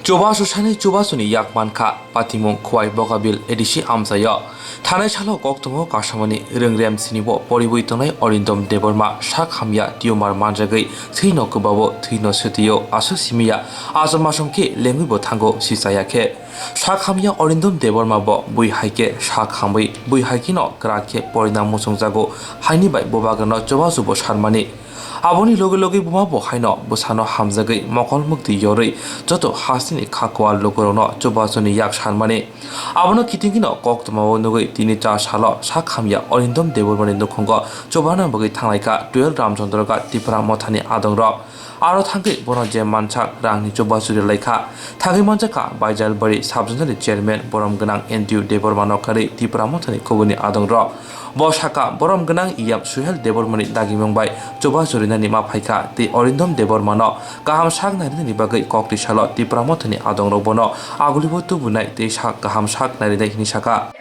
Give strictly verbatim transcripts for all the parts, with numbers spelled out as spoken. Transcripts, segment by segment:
Chubachu sanwi chubachuni yak mankha, patimung Khowai Bogabil A D C amchaio. Thanai salo koktwmao kasamani rwngrem sinibo poribwi tongnai Arindam Debbarma sak hamya tumor manjagwi thwino kwbao, thwino swtwio, aswk simiya, achomachom khe lengwibo thango sichaya khe. Sak hamya Arindam Debbarma bo bui hai khe sak hamwi, bui hai kheno kwrak khe porina muchungjago, haini bai bubagrano chubachubo sanmani. Aboni loge loge buma bo haino bwsano hamjagwi mokol mukti yorwi joto hasteni kha kual lukurokno chubachuni yak sanmani. Abono kitingkino koktwmao nugwi tini cha salo sak hamya Arindam Debbarmani nukhungo chubana bagwi thanglaikha twelve Ramchandra Ghat Tipra Mothani adongrok. Aro thangwi bono je mansak rangni chubachu rwlaikha. Thangwi manjakha Baijalbari Sub-Zonal ni Chairman borom gwnang N D U Debbarma nokharwi Tipra Mothani kubuni adongrok. Bo sakha, borom gwnang E M Suhel Debbarmani dagimung bai chubachu rinani ma phaikha tei Arindam Debbarmano kaham sak narinani bagwi koktwi salo Tipra Mothani adongrok bono agulibo tubunai tei sak kaham sak narinai hwnwi sakha.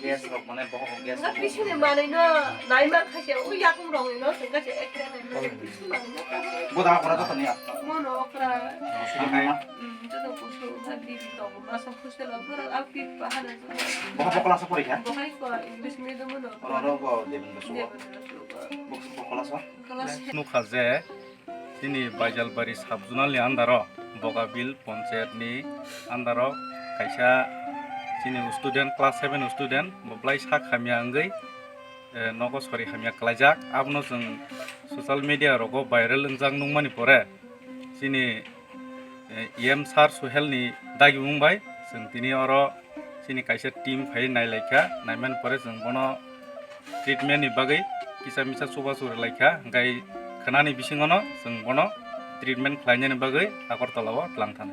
Gas rok mane bohok gas. Nga pisini manwi no naima khasia, o yakung rok no sengkha se ekre nai. Boda okra joto ni. Mono okra. Sini ma. Hmm, joto kusu ha bibi tongo, masa kusela borok a pi pahana joto. Bohok bokla sa porikha? Bohai ko English medium no. Oro ro bo Deben Basu. Deben Basu. Bok bokla sa. Class. Nukha je chini Baijalbari Sub-Zonal ni under o Bogabil Ponchayat ni under o kaisa chini student, class seven student, bo belai sak hamya wngwi, eh, nogo sori hamya klaijak. Abono chwng social media rogo viral wngjak nukmani pore chini, eh, E M sir Suhel ni dagimung bai chwng tini oro chini kaisa team phai nailaikha, naimani pore chwng bono treatment ni bagwi kisa misa chubachu rwlaikha, hwnkhe khwnani bisingono chwng bono treatment khlainani bagwi Agartala o twlang thang.